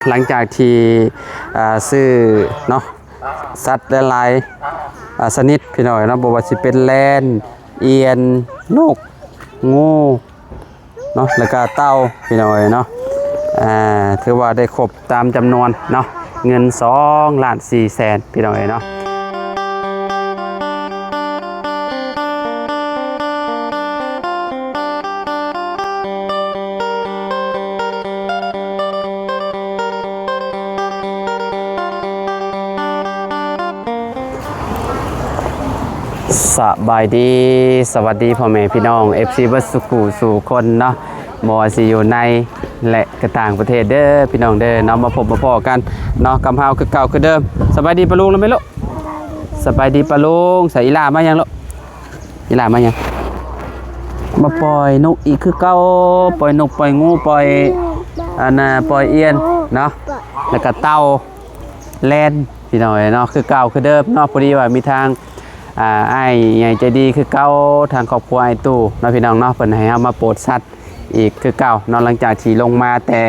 ຫຼັງຈາກທີ່ ອ່າ ຊື້ເນາະ ສັດຫຼາຍໆ ອ່າ ຊະນິດ ພີ່ນ້ອງເນາະ, ບໍ່ວ່າຊິເປັນແລນ, ອຽນ, ນົກ, ງູເນາະ ແລ້ວກະເຕົ່າ ພີ່ນ້ອງເອີຍເນາະ. ອ່າ ຖືວ່າໄດ້ຄົບຕາມຈຳນວນເນາະ, ເງິນສອງລ້ານສີ່ແສນ ພີ່ນ້ອງເອີຍເນາະ. ສະບາຍດີ ສະຫວັດດີພໍ່ແມ່ພີ່ນ້ອງ ເອັຟຊີ ເບິດສູ່ຄູ່ສູ່ຄົນເນາະ, ບໍ່ວ່າຊິຢູ່ໃນ ແລະ ກະຕ່າງປະເທດເດີ ພີ່ນ້ອງເດີເນາະ. ມາພົບມາພໍ້ກັນເນາະ ກັບເຮົາຄືເກົ່າຄືເດີມ. ສະບາຍດີປ້າລຸງແລ້ວແມ່ລູກ? ສະບາຍດີປ້າລຸງ. ໃສ່ອີ່ຫຼ້າມາຫຍັງລູກ? ອີ່ຫຼ້າມາຫຍັງ? ມາປ່ອຍນົກອີກຄືເກົ່າ, ປ່ອຍນົກ ປ່ອຍງູ ປ່ອຍ ອັນນ່າ ປ່ອຍອຽນເນາະ, ແລ້ວກະເຕົ່າ ແລນ ພີ່ນ້ອງເອີຍເນາະ, ຄືເກົ່າຄືເດີມເນາະ. ພໍດີວ່າມີທາງ ອ່າ ອ້າຍໃຫຍ່ໃຈດີຄືເກົ່າ, ທາງຄອບຄົວອ້າຍຕູ້ເນາະ ພີ່ນ້ອງເນາະ, ເພິ່ນໃຫ້ເຮົາມາໂປດສັດ ອີກຄືເກົ່າເນາະ, ຫຼັງຈາກທີ່ລົງມາແຕ່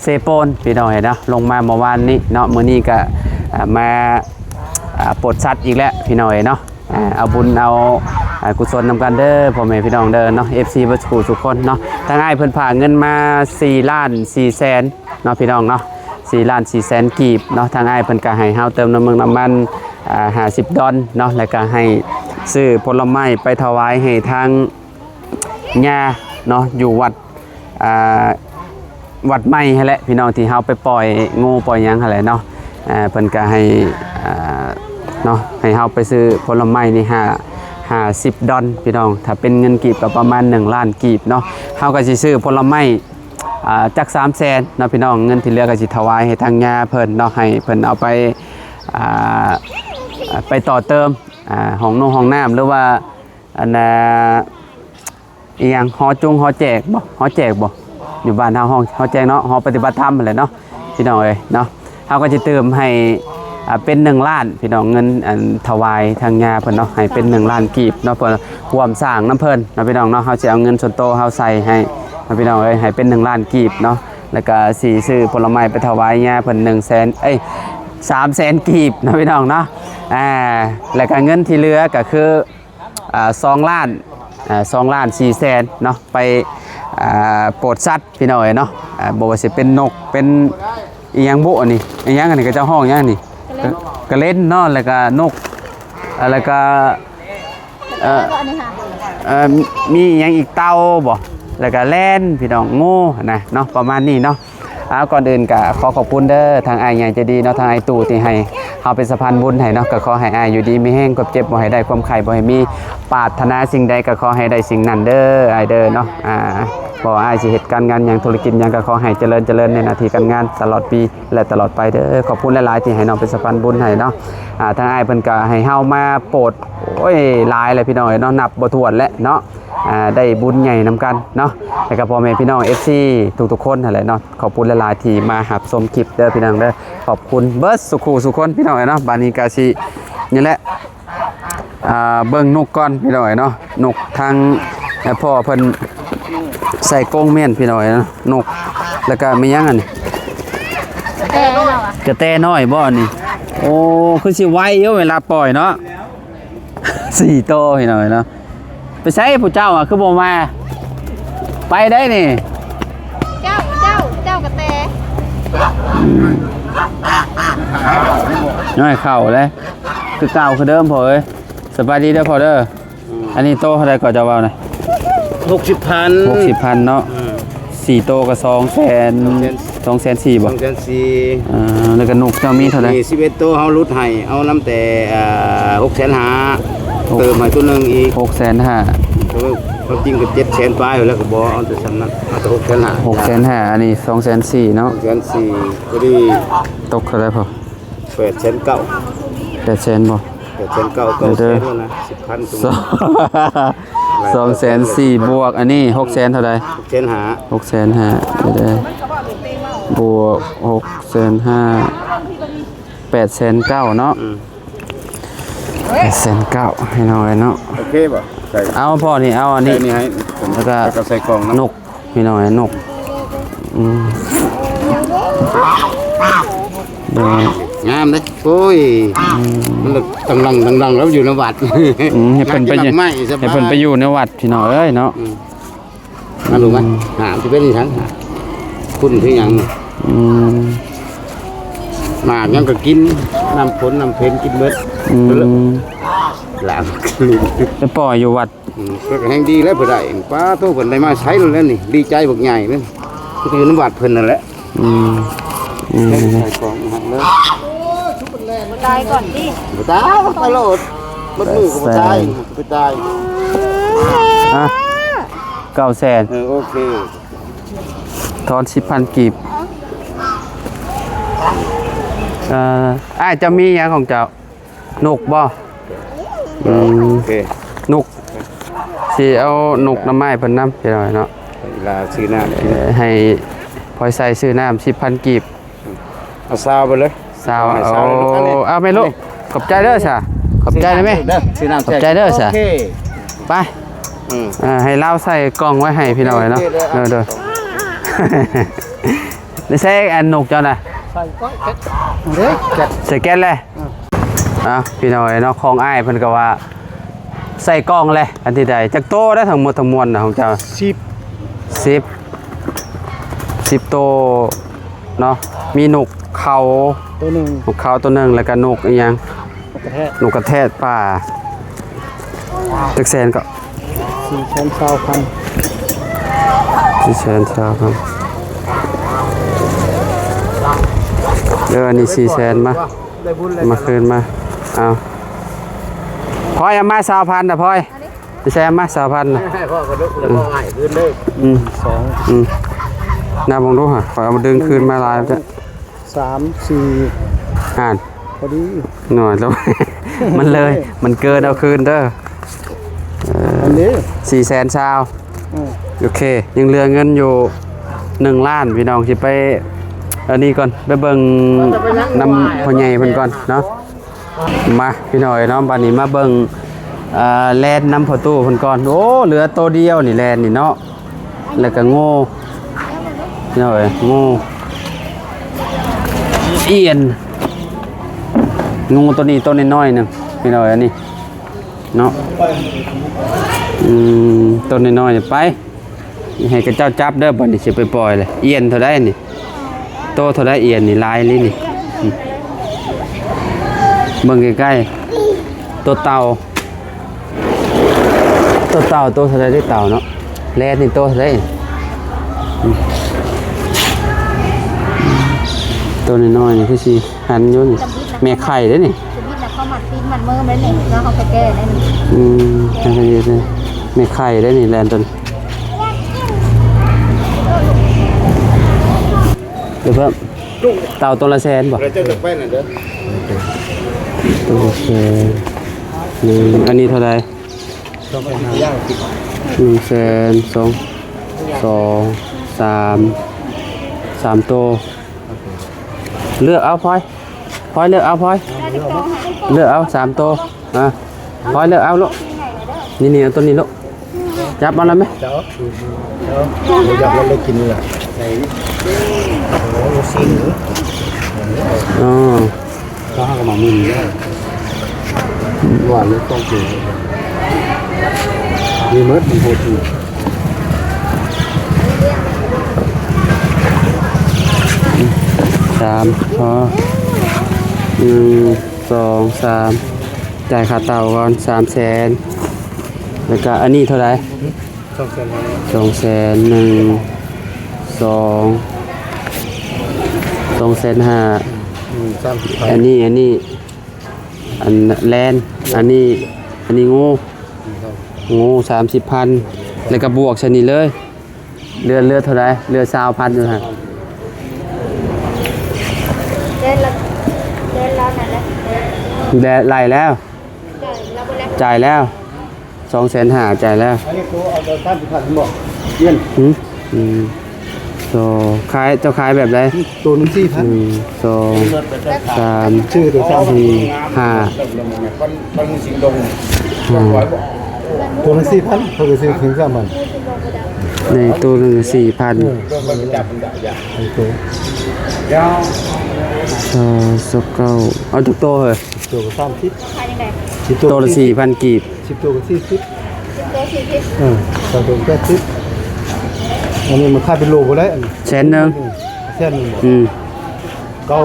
ເຊໂປນ ພີ່ນ້ອງເອີຍເນາະ, ລົງມາເມື່ອວານນີ້ເນາະ, ມື້ນີ້ກະ ອ່າ ມາ ອ່າ ໂປດສັດອີກແລ້ວ ພີ່ນ້ອງເອີຍເນາະ. ອ່າ ເອົາບຸນເອົາ ອ່າ ກຸສົນນຳກັນເດີ ພໍ່ແມ່ພີ່ນ້ອງເດີເນາະ, ເອັຟຊີ ເບິດສູ່ຄູ່ສູ່ຄົນເນາະ. ທາງອ້າຍເພິ່ນຝາກເງິນມາສີ່ລ້ານສີ່ແສນເນາະ ພີ່ນ້ອງເນາະ, ສີ່ລ້ານສີ່ແສນກີບເນາະ. ທາງອ້າຍເພິ່ນກະໃຫ້ເຮົາເຕີມນ້ຳມັນ ນ້ຳມັນ ອ່າ ຫ້າສິບດອນເນາະ, ແລ້ວກະໃຫ້ຊື້ຜົນລະໄມ້ໄປຖວາຍໃຫ້ທາງ ຍ່າເນາະ ຢູ່ວັດ ອ່າ ວັດໃໝ່ຫັ້ນແຫຼະ ພີ່ນ້ອງ, ທີ່ເຮົາໄປປ່ອຍງູປ່ອຍຫຍັງຫັ້ນແຫຼະເນາະ. ເພິ່ນກະໃຫ້ ອ່າ ເນາະ ໃຫ້ເຮົາໄປຊື້ຜົນລະໄມ້ນີ້ ຫ້າ ຫ້າສິບດອນ ພີ່ນ້ອງ, ຖ້າເປັນເງິນກີບກະປະມານໜຶ່ງລ້ານກີບເນາະ. ເຮົາກະຊິຊື້ຜົນລະໄມ້ ອ່າ ຈັກສາມແສນເນາະ ພີ່ນ້ອງ, ເງິນທີ່ເຫຼືອກະຊິຖວາຍໃຫ້ທາງຍ່າເພິ່ນເນາະ, ໃຫ້ເພິ່ນເອົາໄປ ອ່າ ໄປຕໍ່ເຕີມ ອ່າ ຫ້ອງນົງຫ້ອງນ້ຳ ຫຼືວ່າ ອັນນ່າ ອີ່ຫຍັງ ຫໍຈຸງ ຫໍແຈກບໍ່ ຫໍແຈກບໍ່ ຢູ່ບ້ານເຮົາຮ້ອງຫໍແຈກເນາະ, ຫໍປະຕິບັດທຳຫັ້ນແຫຼະເນາະ ພີ່ນ້ອງເອີຍເນາະ. ເຮົາກໍຈະຕື່ມໃຫ້ ອ່າ ເປັນໜຶ່ງລ້ານ ພີ່ນ້ອງ, ເງິນອັນຖວາຍທາງຍ່າເພິ່ນເນາະ, ໃຫ້ເປັນໜຶ່ງລ້ານກີບເນາະ, ເພື່ອຮ່ວມສ້າງນຳເພິ່ນເນາະ ພີ່ນ້ອງເນາະ. ເຮົາຊິເອົາເງິນສ່ວນໂຕເຮົາໃສ່ໃຫ້ເນາະ ພີ່ນ້ອງເອີຍ, ໃຫ້ເປັນໜຶ່ງລ້ານກີບເນາະ, ແລ້ວກໍຊິຊື້ຜົນລະໄມ້ໄປຖວາຍຍ່າເພິ່ນໜຶ່ງແສນ ເອີຍ ສາມແສນກີບເນາະ ພີ່ນ້ອງເນາະ. ອ່າ ແລ້ວກໍເງິນທີ່ເຫຼືອກໍຄື ອ່າ ສອງລ້ານ ອ່າ ສອງລ້ານສີ່ແສນເນາະ ໄປ ອ່າ ໂປດສັດ ພີ່ນ້ອງເອີຍເນາະ. ອ່າ ບໍ່ວ່າຊິເປັນນົກ ເປັນອີ່ຫຍັງບຸ ອັນນີ້ອີ່ຫຍັງ ອັນນີ້ເຂົາເຈົ້າຮ້ອງຫຍັງນີ້? ກະເລັນ ກະເລັນເນາະ, ແລ້ວກະນົກ ອ່າ ແລ້ວກະ ເອີ ອັນນີ້ຫາ ເອີ ມີອີ່ຫຍັງອີກ ເຕົ່າບໍ່ ແລ້ວກະແລນ ພີ່ນ້ອງ ງູນະເນາະ ປະມານນີ້ເນາະ. ອ່າ ກ່ອນອື່ນກະຂໍຂອບຄຸນເດີ ທາງອ້າຍໃຫຍ່ໃຈດີເນາະ ທາງອ້າຍຕູ້ທີ່ໃຫ້ເຮົາເປັນສະພານບຸນໃຫ້ເນາະ, ກໍຂໍໃຫ້ອ້າຍຢູ່ດີມີແຮງ ຄວາມເຈັບບໍ່ໃຫ້ໄດ້ ຄວາມໄຂ້ບໍ່ໃຫ້ມີ, ປາດຖະໜາສິ່ງໃດກໍຂໍໃຫ້ໄດ້ສິ່ງນັ້ນເດີ ອ້າຍເດີເນາະ. ອ່າ ບໍ່ວ່າອ້າຍຊິເຮັດການງານຫຍັງ ທຸລະກິດຫຍັງ ກໍຂໍໃຫ້ຈະເລີນ ຈະເລີນໃນໜ້າທີ່ການງານຕະຫຼອດປີ ແລະ ຕະຫຼອດໄປເດີ. ຂອບຄຸນຫຼາຍໆທີ່ໃຫ້ນ້ອງເປັນສະພານບຸນໃຫ້ເນາະ. ອ່າ ທາງອ້າຍເພິ່ນກໍໃຫ້ເຮົາມາໂປດ ໂອ້ຍ ຫຼາຍແລ້ວພີ່ນ້ອງເອີຍເນາະ, ນັບບໍ່ຖ້ວນແລ້ວເນາະ. ອ່າ ໄດ້ບຸນໃຫຍ່ນຳກັນເນາະ ແລ້ວກໍພໍ່ແມ່ພີ່ນ້ອງ ເອັຟຊີ ທຸກໆຄົນຫັ້ນແຫຼະເນາະ. ຂອບຄຸນຫຼາຍໆທີ່ມາຮັບຊົມຄລິບເດີພີ່ນ້ອງເດີ. ຂອບຄຸນເບິດສູ່ຄູ່ສູ່ຄົນພີ່ນ້ອງເອີຍເນາະ. ບາດນີ້ກໍຊິນີ້ແຫຼະ ອ່າ ເບິ່ງນົກກ່ອນພີ່ນ້ອງເອີຍເນາະ, ນົກທາງ ເອີ ພໍ່ເພິ່ນໃສ່ກົງແມ່ນພີ່ນ້ອງເອີຍເນາະ, ນົກ ແລ້ວກໍມີຫຍັງອັນນີ້? ກະແຕນ້ອຍ ກະແຕນ້ອຍບໍ່ອັນນີ້? ໂອ້ ຄືຊິໄວຢູ່ເວລາປ່ອຍເນາະ. ສີ່ໂຕພີ່ນ້ອງເອີຍເນາະ. ໄປໃສຜູ້ເຈົ້າອະ ຄືບໍ່ມາ? ໄປໄດ້ນີ້ ເຈົ້າ ເຈົ້າ ເຈົ້າກະແຕ ອືມ ນ້ອຍເຂົ້າເດ້ ຄືເກົ່າຄືເດີມພໍ່ເອີຍ. ສະບາຍດີເດີພໍ່ເດີ. ອືມ ອັນນີ້ໂຕເທົ່າໃດກໍຈະເວົ້ານະ? ຫົກສິບພັນ ຫົກສິບພັນເນາະ. ອືມ ສີ່ໂຕກໍສອງແສນ ສອງແສນ ສອງແສນສີ່ບໍ່? ສອງແສນສີ່. ອ່າ ແລ້ວກໍນົກເຈົ້າມີເທົ່າໃດ? ນີ້ສິບເອັດໂຕເຮົາຫຼຸດໃຫ້ ເອົານຳແຕ່ ອ່າ ຫົກແສນຫ້າ ຫົກ ເຕີມໃຫ້ໂຕໜຶ່ງອີກ ຫົກແສນຫ້າ. ຄວາມຈິງກໍເຈັດແສນປາຍແລ້ວ ກໍບໍ່ເອົາແຕ່ສ່ຳນັ້ນ ເອົາແຕ່ຫົກແສນຫ້າ ຫົກແສນຫ້າ. ອັນນີ້ສອງແສນສີ່ເນາະ ສອງແສນສີ່. ພໍດີຕົກເທົ່າໃດພໍ່? ແປດແສນເກົ້າ ແປດແສນບໍ່? ແປດແສນເກົ້າ ເກົ້າແສນແລ້ວນະ ສິບພັນ ສອງແສນສີ່ບວກ ອັນນີ້ຫົກແສນເທົ່າໃດ? ຫົກແສນຫ້າ ຫົກແສນຫ້າ ເດີ ບວກຫົກແສນຫ້າ ແປດແສນເກົ້າເນາະ. ອືມ ແປດແສນເກົ້າ ໃຫ້ນ້ອຍເນາະ. ໂອເຄບໍ່? ໃສ່ ເອົາພໍ່ນີ້ ເອົາອັນນີ້ ໃສ່ນີ້ໃຫ້ ແລ້ວກໍ ແລ້ວກໍໃສ່ກ່ອງນຳ ນົກ ພີ່ນ້ອງເອີຍ ນົກ ອືມ โดย งามเด้ โอ้ย อืม มันตังดังตังดังแล้วอยู่ในวัด อืม ให้เพิ่นไป หากินดอกไม้สบาย ให้เพิ่นไปอยู่ในวัดพี่น้องเอ้ยเนาะ อืม มาลูกมา อืม หาสิเป็นอีหยัง หาคุณคือหยัง อืม หมากหยังก็กิน น้ำฝนน้ำเพ็ญกินเบิด อืม หลาม ไปปล่อยอยู่วัด อืม เพิ่นก็แฮงดีแล้วเพิ่นได้ ป้าโต เพิ่นได้มาใช้แล้วนี่ ดีใจบักใหญ่เลย อยู่ในวัดเพิ่นนั่นแหละ อืม อืม ใส่กล่องหันเลย ตายก่อนติ บ่ตาย ตลอด มันมือก็บ่ตาย บ่ตาย อ่ะ เก้าแสน เออ โอเค ทอนสิบพันกีบ เอ่อ อ้าย เจ้ามีหยังของเจ้า นกบ่ อืม โอเค นก สิเอานกน้ำไม้เพิ่นนำพี่น้องเนาะ เวลาซื้อน้ำกิน เอ่อ ให้พลอยใส่ซื้อน้ำสิบพันกีบ เอาซาวไปเลย ซาว เอา เอาซาวเลยลูก เอาแม่ลูก นี่ ขอบใจเด้อซะ ขอบใจนะแม่ เด้อ ซื้อน้ำ ขอบใจเด้อซะ โอเค ไป อืม อ่า ให้ลาวใส่กล่องไว้ให้พี่น้องเนาะ โอเคเด้อ เด้อ เด้อ ได้ใส่อันนกเจ้าน่ะ ใส่ก้อยแก๊ส เด้อ แก๊ส ใส่แก๊สเลย อืม อ่ะ พี่น้องเนาะ ของอ้ายเพิ่นก็ว่า ใส่กล่องเลย อันที่ใด จักโตได้ทั้งหมดทั้งมวลนะของเจ้า สิบ สิบ สิบโตเนาะ มีนกเขา ตัวหนึ่ง นกเขาตัวหนึ่ง แล้วก็นกอีหยัง นกกระแทก นกกระแทกป่า จักแสนก็ สี่แสนซาวพัน สี่แสนซาวพัน เด้อ อันนี้สี่แสน มา ได้บุญเลย มาคืนมา เอา พลอยเอามาซาวพันนะพลอย พี่แซมมาซาวพันนะ ให้พ่อกระดูกแล้วก็ให้คืนเลย อืม สอง อืม นับเบิ่งดูฮะ ข้อยเอามาดึงคืนมาหลายแล้ว สาม สี่ อ่าน พอดี หน่อยแล้ว มันเลย มันเกินเอาคืนเด้อ เอ่อ อันนี้ สี่แสนซาว อืม โอเค ยังเหลือเงินอยู่หนึ่งล้าน พี่น้อง สิไปอันนี้ก่อน ไปเบิ่งนำพ่อใหญ่เพิ่นก่อนเนาะ มาพี่น้องเนาะ บัดนี้มาเบิ่ง เอ่อ แลนนำพ่อตู้เพิ่นก่อน โอ้ เหลือโตเดียวนี่แลนนี่เนาะ แล้วก็งู พี่น้องเอ้ย งู เอียน งูตัวนี้ตัวน้อยๆหนึ่ง พี่น้องเอ้ย อันนี้เนาะ อืม ตัวน้อยๆไป ให้เขาเจ้าจับเด้อ บัดนี้สิไปปล่อยเลย เอียนเท่าใดนี่ โตเท่าใดเอียนนี่ หลายอีหลีนี่ อืม เบิ่งใกล้ๆ โตเต่า โตเต่า โตเท่าใดเด้เต่าเนาะ แลนนี่โตเท่าใด อืม โตน้อยๆนี่คือสิ หันอยู่นี่ แม่ไข่เด้นี่ สวิตช์น่ะเขามัดตีนมัดมือไว้นี่ แล้วเขาไปแก้ได้นี่ อืม แม่ไข่เด้นี่ แม่ไข่เด้นี่ แลนตัวนี้ เดี๋ยวเพิ่ม เต่าตัวละแสนบ่ แล้วเจ้าจะไปนั่นเด้อ ตัวละแสน หนึ่ง อันนี้เท่าใด หนึ่งแสน สอง สอง สาม สามโต เลือกเอาพลอย พลอยเลือกเอาพลอย เลือกเอาสามโต อ่ะ พลอยเลือกเอาลูก นี่ๆ เอาตัวนี้ลูก จับเอาแล้วไหม เจ้า เจ้า อยากเล่นกินเลย ใส่นี่ โอ้ ลูกชิ้น อ๋อ ก็ห้าก็มามือนี้ได้ หวานเลยต้องกิน มีเมิด มีโปรตีน สาม พอ หนึ่ง สอง สาม จ่ายค่าเต่าก่อน สามแสน แล้วก็อันนี้เท่าไหร่ สองแสนห้า สองแสน หนึ่ง สอง สองแสนห้า อืม สามสิบพัน อันนี้ อันนี้ อันแลน อันนี้ อันนี้งู อืม ครับ งู สามสิบพัน แล้วก็บวกใส่นี่เลย เหลือ เหลือเท่าใด เหลือซาวพันอยู่หั่น แลนละ แลนละนั่นแหละ แลน ได้ ไล่แล้ว จ่ายแล้วบ่แล้ว จ่ายแล้ว สองแสนห้า จ่ายแล้ว อันนี้คือเอาตัวสามสิบพันบ่ เย็น หืม อืม โต ขาย เจ้าขายแบบใด ตัวหนึ่งสี่พัน หนึ่ง สอง สาม ชื่อตัวสาม สี่ ห้า ห้า ตัวหนึ่งสี่พัน เขาก็ซื้อถึงสามพัน ໃນໂຕໜຶ່ງສີ່ພັນ ເອີ ເອົາໂຕ ຊາວ ຊາວເກົ້າ ເອົາຈັກໂຕເຮີ້ຍ? ໂຕກໍສາມສິບ ຂາຍຈັ່ງໃດ? ສິບໂຕ ໂຕລະສີ່ພັນກີບ ສິບໂຕກໍສີ່ສິບ ໂຕສີ່ສິບ ເອີ ຊາວໂຕແປດສິບ ອັນນີ້ມັນຂາຍເປັນໂລບໍ່ໄດ້ ອັນນີ້ແສນໜຶ່ງ ແສນໜຶ່ງ ອືມ ເກົ້າ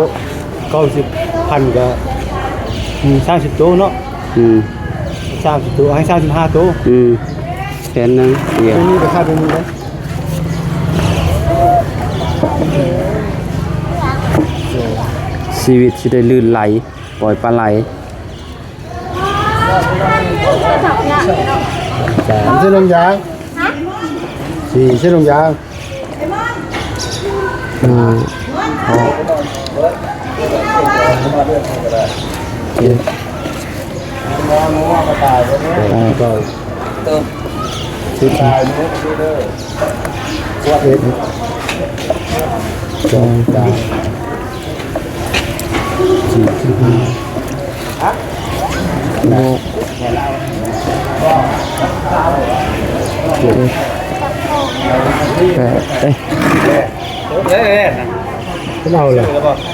ເກົ້າສິບພັນກໍ ອືມ ສາມສິບໂຕເນາະ ອືມ ສາມສິບໂຕ ໃຫ້ສາມສິບຫ້າໂຕ ອືມ ແສນໜຶ່ງ ດຽວ ຕົວນີ້ກໍຂາຍຕົວນີ້ໄດ້ ຊີວິດຊິໄດ້ລື່ນໄຫຼ ປ່ອຍປາໄຫຼ ສາມ ເສັ້ນລົມຢາງ ສີ່ ເສັ້ນລົມຢາງ ຫ້າ ຫົກ ເຈັດ ແປດ ເກົ້າ ສິບ ສິບເອັດ ສອງ ສາມ ສີ່ ຫ້າ ຫົກ ເຈັດ ແປດ ເອີຍ ເອົາລະ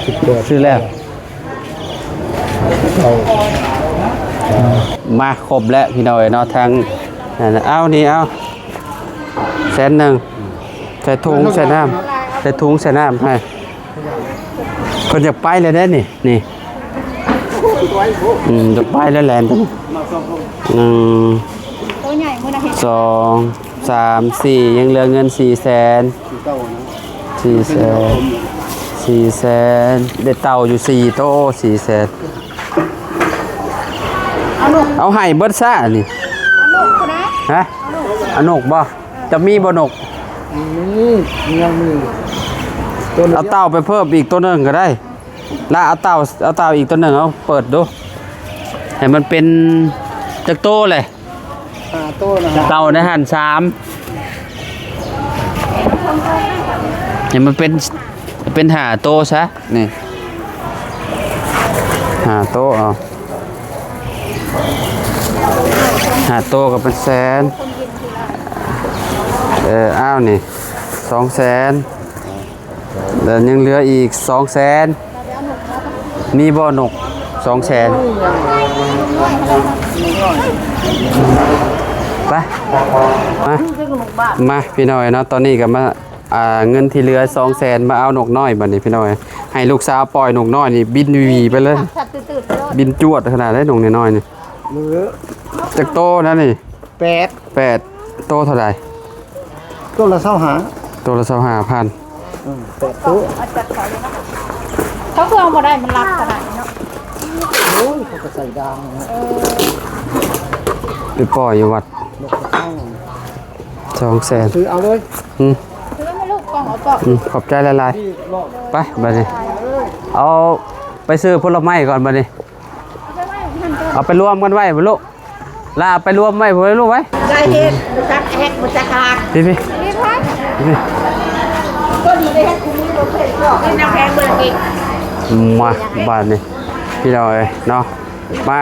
ສິບແປດ ຊື້ແລ້ວ ເອົາ ມາຄົບແລ້ວພີ່ນ້ອງເອີຍເນາະ ທັງ ເອົານີ້ ເອົາ ແສນໜຶ່ງ ໃສ່ຖົງໃສ່ນ້ຳ ໃສ່ຖົງໃສ່ນ້ຳໃຫ້ ເພິ່ນຢາກໄປແລ້ວເດ້ນີ້ ນີ້ ອືມ ຢາກໄປແລ້ວແຫຼະ ອືມ ໂຕໃຫຍ່ມື້ນະເຮັດ ສອງ ສາມ ສີ່ ຍັງເຫຼືອເງິນສີ່ແສນ ສີ່ແສນ ສີ່ແສນ ໄດ້ເຕົ່າຢູ່ສີ່ໂຕ ສີ່ແສນ ເອົາໃຫ້ເບິດຊະນີ້ ເອົານົກພຸ້ນນະ ຮະ ເອົານົກບໍ່? ຈະມີບໍ່ນົກ? ມີ ຍັງມີ ເອົາເຕົ່າໄປເພີ່ມອີກໂຕໜຶ່ງກໍໄດ້ ລະເອົາເຕົ່າ ເອົາເຕົ່າອີກໂຕໜຶ່ງ ເອົາເປີດດູ ໃຫ້ມັນເປັນຈັກໂຕແຫຼະ? ຫ້າໂຕນະ ເຕົ່າໃນຫັ້ນສາມ ໃຫ້ມັນເປັນ ເປັນຫ້າໂຕຊະ ນີ້ ຫ້າໂຕ ເອົາ ຫ້າໂຕກໍເປັນແສນ ເອີ ອ້າວ ນີ້ ສອງແສນ ແລ້ວຍັງເຫຼືອອີກສອງແສນ ມີບໍ່ນົກສອງແສນ? ໄປ ມາ ມາ ພີ່ນ້ອງເນາະ ຕອນນີ້ກໍມາ ອ່າ ເງິນທີ່ເຫຼືອສອງແສນ ມາເອົານົກນ້ອຍບັດນີ້ ພີ່ນ້ອງ ໃຫ້ລູກສາວປ່ອຍນົກນ້ອຍນີ້ບິນຫວີໄປເລີຍ ບິນຈວດຂະໜາດໃດ ນົກນ້ອຍໆນີ້ ເອີ ຈັກໂຕນະນີ້? ແປດ ແປດ ໂຕເທົ່າໃດ? ໂຕລະຊາວຫ້າ ໂຕລະຊາວຫ້າພັນ ອືມ ແປດໂຕ ເຂົາເອົາບໍ່ໄດ້ ມັນລັກຂະໜາດນີ້ເນາະ ໂອ້ຍ ເຂົາກໍໃສ່ດາງເນາະ ເອີ ໄປປ່ອຍຢູ່ວັດ ນົກກະເທົາ ສອງແສນ ຊື້ເອົາເລີຍ ອືມ ຊື້ມາລູກ ກ່ອງເອົາປອກ ອືມ ຂອບໃຈຫຼາຍໆ ໄປ ບັດນີ້ ເອົາໄປຊື້ຜົນລະໄມ້ກ່ອນບັດນີ້ ເອົາໄປລວມກັນໄວ້ພຸ້ນລູກ ລາເອົາໄປລວມໄວ້ພຸ້ນລູກໄວ້ ໄດ້ເຮັດ ບໍ່ຈັກແຮກ ບໍ່ຈັກຫາກ ພີ່ໆ ນີ້ໄປ ນີ້ ຕົວນີ້ໄດ້ເຮັດ ຄືມີບໍ່ເຄີຍ ເປັນນາງແພງບໍ່ລະກິ ມາ ບາດນີ້ ພີ່ນ້ອງເອີຍເນາະ ມາ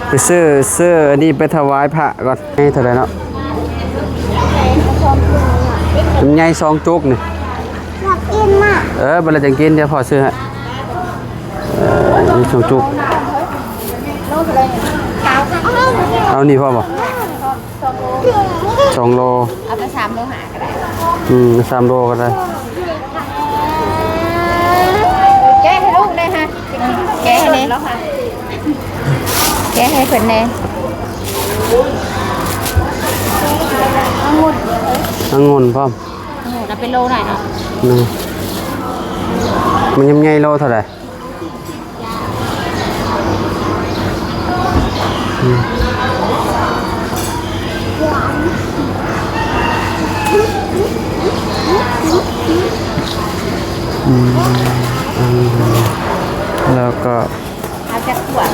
ໄປຊື້ ຊື້ອັນນີ້ໄປຖວາຍພະກ່ອນ ໃຫຍ່ເທົ່າໃດເນາະ ມັນໃຫຍ່ສອງຈຸກນີ້ ຢາກກິນນະ ເອີ ບັດລະຈັ່ງກິນ ດຽວພໍ່ຊື້ໃຫ້ ເອີ ສອງຈຸກ ເອົານີ້ພໍບໍ່? ສອງໂລ ເອົາໄປສາມໂລຫ້າກໍໄດ້ ອືມ ສາມໂລກໍໄດ້ ແກະໃຫ້ລູກແດ່ຮະ ແກະໃຫ້ແດ່ ແກະໃຫ້ເພິ່ນແດ່ ອະງຸ່ນ ອະງຸ່ນພ້ອມ ອະງຸ່ນເອົາເປັນໂລໄດ້ເນາະ ມັນຍຳໃຫຍ່ໂລເທົ່າໃດ? ອືມ ອືມ ແລ້ວກໍ ເອົາຈັກຂວດ?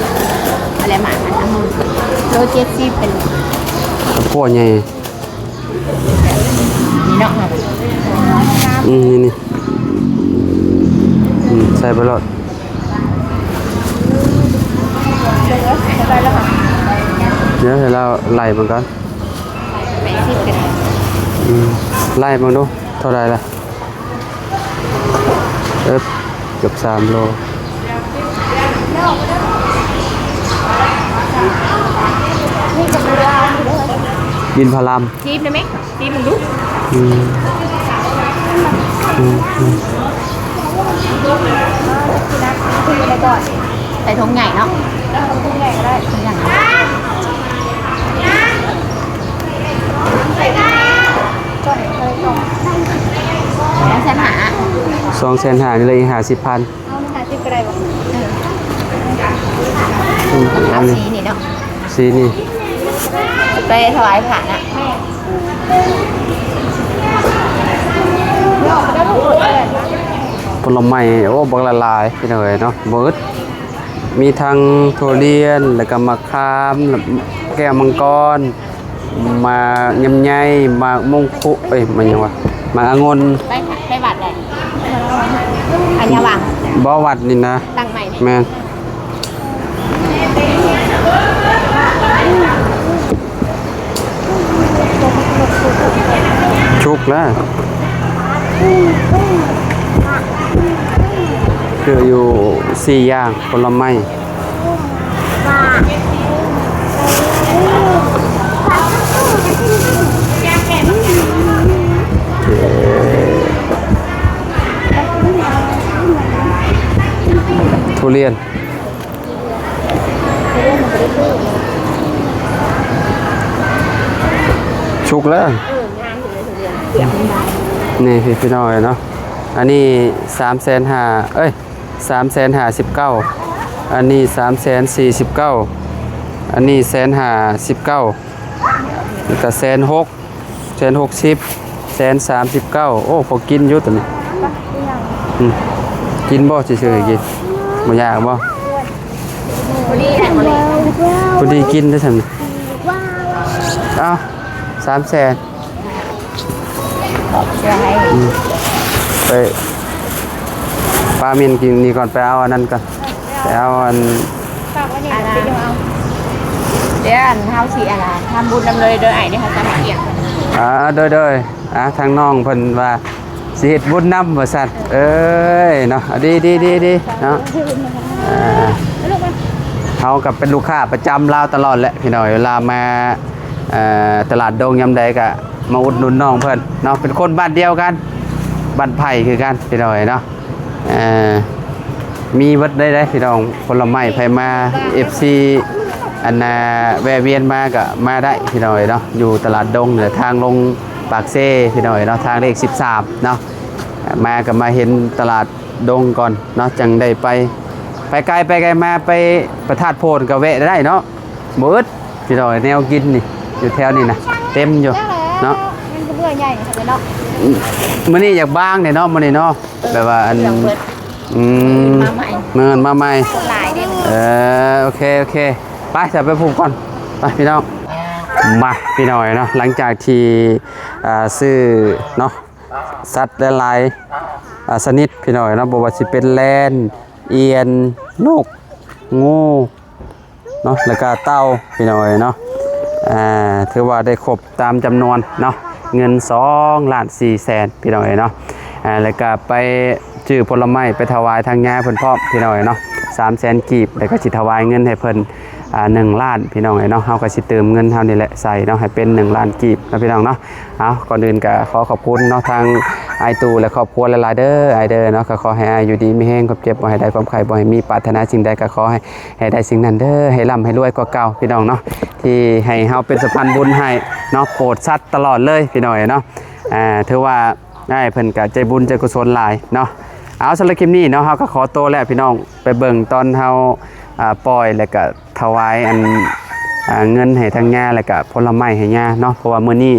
ອະໄລມາ ໂລເຈັດສິບເປັນ ຂວດໃຫຍ່ ນີ້ເນາະ ອືມ ນີ້ ນີ້ ອືມ ໃສ່ໄປໂລດ ດຽວໃຫ້ລາວໄລ່ເບິ່ງກ່ອນ ແປດສິບກໍໄດ້ ໄລ່ເບິ່ງດູ ເທົ່າໃດລະ? ເອີບ ເກືອບສາມໂລ. ດິນພະລາມ ຊີມໄດ້ໄໝ? ຊີມເບິ່ງດູ. ອືມ ອືມ ອືມ ໃສ່ຖົງໃຫຍ່ເນາະ ເອີ ຖົງໃຫຍ່ກໍໄດ້ ຖົງໃຫຍ່ ສອງແສນຫ້າ ສອງແສນຫ້າ ນີ້ເຫຼືອອີກຫ້າສິບພັນ. ເອົາຫ້າສິບກໍໄດ້ບໍ່? ເອີ ອືມ ເອົາ ເອົາ ສີນີ້ເນາະ ສີນີ້ ໄປຖວາຍພະນະ. ແມ່ນ ຜົນລະໄມ້ ໂອ້ ບັກຫຼາຍໆ ພີ່ນ້ອງເອີຍເນາະ ບໍ່ອຶດ ມີທັງທຸລຽນ ແລ້ວກໍໝາກຂາມ ແກ້ວມັງກອນ ໝາກຍຳໄຍ ໝາກມົງຄຸ ເອີຍ ໝາກຫຍັງວະ ໝາກອະງົ່ນ. ໄປ ໄປວັດໃດ? ອັນຍາວັງ ບໍ່ ວັດນີ້ນະ ຫຼັງໃໝ່ນີ້ ແມ່ນ ສຸກແລ້ວ ຄືຢູ່ສີ່ຢ່າງ ຜົນລະໄມ້. ທຸລຽນ ສຸກແລ້ວ ເອີ ງາມຢູ່ເລີຍທຸລຽນ ນີ້ພີ່ນ້ອງເອີຍເນາະ ອັນນີ້ສາມແສນຫ້າ ເອີຍ ສາມແສນຫ້າສິບເກົ້າ ອັນນີ້ສາມແສນສີ່ສິບເກົ້າ ອັນນີ້ແສນຫ້າສິບເກົ້າ ແລ້ວກໍແສນຫົກ ແສນຫົກສິບ ແສນສາມສິບເກົ້າ. ໂອ້ ພໍກິນຢູ່ຕົວນີ້ ອືມ ກິນບໍ່? ຊິຊື້ໃຫ້ກິນ ບໍ່ຢາກບໍ່? ພໍດີແຫຼະ ພໍດີ ພໍດີກິນໄດ້ຊັ້ນ. ເອົ້າ ສາມແສນ ເອົາ ເຊື່ອໃຫ້ ອືມ ໄປ ປ້າມິນກິນນີ້ກ່ອນ ໄປເອົາອັນນັ້ນກ່ອນ ໄປເອົາອັນ ຝາກໄວ້ນີ້ ອັນນັ້ນ ໄປເອົາ ດຽວອັນເຮົາຊິອັນນ່າ ທຳບຸນນຳເລີຍເດີ ອ້າຍ ດຽວເຮົາຈະມາກຽງ. ອ່າ ໂດຍໆ ອ່າ ທາງນ້ອງເພິ່ນວ່າຊິເຮັດບຸນນຳວ່າຊັ້ນ ເອີຍເນາະ ດີໆໆໆ ເນາະ ອ່າ ເຮົາກໍເປັນລູກຄ້າປະຈຳລາວຕະຫຼອດແຫຼະ ພີ່ນ້ອງ ເວລາມາ ເອີ ຕະຫຼາດດົງຍາມໃດກໍມາອຸດໜູນນ້ອງເພິ່ນເນາະ ເປັນຄົນບ້ານດຽວກັນ ບ້ານໄຜ່ຄືກັນ ພີ່ນ້ອງເນາະ. ເອີ ມີເບິດໄດ້ເດ້ພີ່ນ້ອງ ຜົນລະໄມ້ ໃຜມາ ເອັຟຊີ ອັນນ່າ ແວ່ວຽນມາກໍມາໄດ້ພີ່ນ້ອງເນາະ ຢູ່ຕະຫຼາດດົງເນາະ ທາງລົງປາກເຊພີ່ນ້ອງເນາະ ທາງເລກສິບສາມເນາະ ມາກໍມາເຫັນຕະຫຼາດດົງກ່ອນເນາະ ຈັ່ງໄດ້ໄປ ໄປໄກໄປໄກມາ ໄປພະທາດໂພນກໍແວະໄດ້ເນາະ ບໍ່ອຶດ. ພີ່ນ້ອງ ແນວກິນນີ້ຢູ່ແຖວນີ້ນະເຕັມຢູ່ເນາະ ມັນເບື່ອໃຫຍ່ເນາະ ມື້ນີ້ຢາກບາງແດ່ເນາະ ມື້ນີ້ເນາະ ແບບວ່າອັນ ເບື່ອເບິດ ອືມ ມາໃໝ່ ມື້ອື່ນມາໃໝ່ ຫຼາຍເດ້ ເອີ ໂອເຄ ໂອເຄ ໄປ ຈະໄປພູມກ່ອນ ໄປພີ່ນ້ອງ ມາພີ່ນ້ອງເນາະ ຫຼັງຈາກທີ່ ອ່າ ຊື້ເນາະ ສັດຫຼາຍໆ ອ່າ ຊະນິດພີ່ນ້ອງເນາະ ບໍ່ວ່າຊິເປັນແລນ ອຽນ ນົກ ງູ ເນາະ ແລ້ວກະເຕົ່າພີ່ນ້ອງເອີຍເນາະ ອ່າ ຖືວ່າໄດ້ຄົບຕາມຈຳນວນເນາະ ເງິນສອງລ້ານສີ່ແສນພີ່ນ້ອງເອີຍເນາະ ອ່າ ແລ້ວກະໄປຊື້ຜົນລະໄມ້ໄປຖວາຍທາງຍາເພິ່ນພ້ອມພີ່ນ້ອງເອີຍເນາະ ສາມແສນກີບ ແລ້ວກະຊິຖວາຍເງິນໃຫ້ເພິ່ນ ອ່າ ໜຶ່ງລ້ານພີ່ນ້ອງເອີຍເນາະ ເຮົາກະຊິຕື່ມເງິນເຮົານີ້ແຫຼະໃສ່ເນາະ ໃຫ້ເປັນໜຶ່ງລ້ານກີບເນາະພີ່ນ້ອງເນາະ. ເອົາ ກ່ອນອື່ນກະຂໍຂອບຄຸນເນາະ ທາງອ້າຍຕູ້ ແລະ ຄອບຄົວຫຼາຍໆເດີ ອ້າຍເດີເນາະ ກະຂໍໃຫ້ອ້າຍຢູ່ດີມີແຮງ ຄວາມເຈັບບໍ່ໃຫ້ໄດ້ ຄວາມໄຂ້ບໍ່ໃຫ້ມີ ປາດຖະໜາສິ່ງໃດກະຂໍໃຫ້ ໃຫ້ໄດ້ສິ່ງນັ້ນເດີ ໃຫ້ລ່ຳໃຫ້ລວຍກວ່າເກົ່າພີ່ນ້ອງເນາະ ທີ່ໃຫ້ເຮົາເປັນສະພານບຸນໃຫ້ເນາະ ໂປດສັດຕະຫຼອດເລີຍພີ່ນ້ອງເອີຍເນາະ ອ່າ ຖືວ່າອ້າຍເພິ່ນກະໃຈບຸນໃຈກຸສົນຫຼາຍເນາະ. ເອົາ ສຳລັບຄລິບນີ້ເນາະ ເຮົາກະຂໍໂຕແລ້ວພີ່ນ້ອງ ໄປເບິ່ງຕອນເຮົາ ອ່າ ປ່ອຍ ແລ້ວກະຖວາຍອັນ ອ່າ ເງິນໃຫ້ທາງຍ່າ ແລ້ວກະຜົນລະໄມ້ໃຫ້ຍ່າເນາະ ເພາະວ່າມື້ນີ້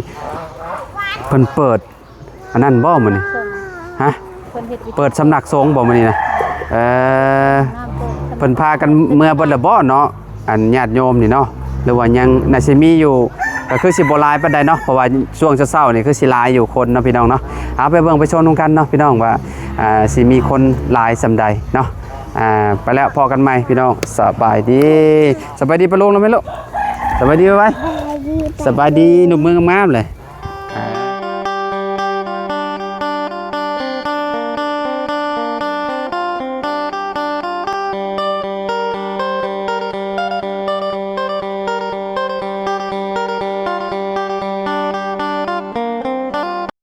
ເພິ່ນເປີດ ອັນນັ້ນບໍ່ມື້ນີ້ ຮະ ເປີດສຳນັກສົງບໍ່ມື້ນີ້ນະ ເອີ ເພິ່ນພາກັນເມືອເບິດແລ້ວບໍ່ເນາະ ອັນຍາດໂຍມນີ້ເນາະ ຫຼືວ່າຍັງ ໜ້າຊິມີຢູ່ ກໍຄືຊິບໍ່ຫຼາຍປານໃດເນາະ ເພາະວ່າຊ່ວງເຊົ້າໆນີ້ຄືຊິຫຼາຍຢູ່ຄົນເນາະພີ່ນ້ອງເນາະ. ເອົາ ໄປເບິ່ງໄປຊົມນຳກັນເນາະພີ່ນ້ອງວ່າ ອ່າ ຊິມີຄົນຫຼາຍສ່ຳໃດເນາະ. ອ່າ ໄປແລ້ວ ພໍ້ກັນໃໝ່ພີ່ນ້ອງ ສະບາຍດີ ສະບາຍດີປ້າລຸງແລ້ວແມ່ລູກ ສະບາຍດີໄວໆ ສະບາຍດີ ນຸບມືງາມໆເລີຍ.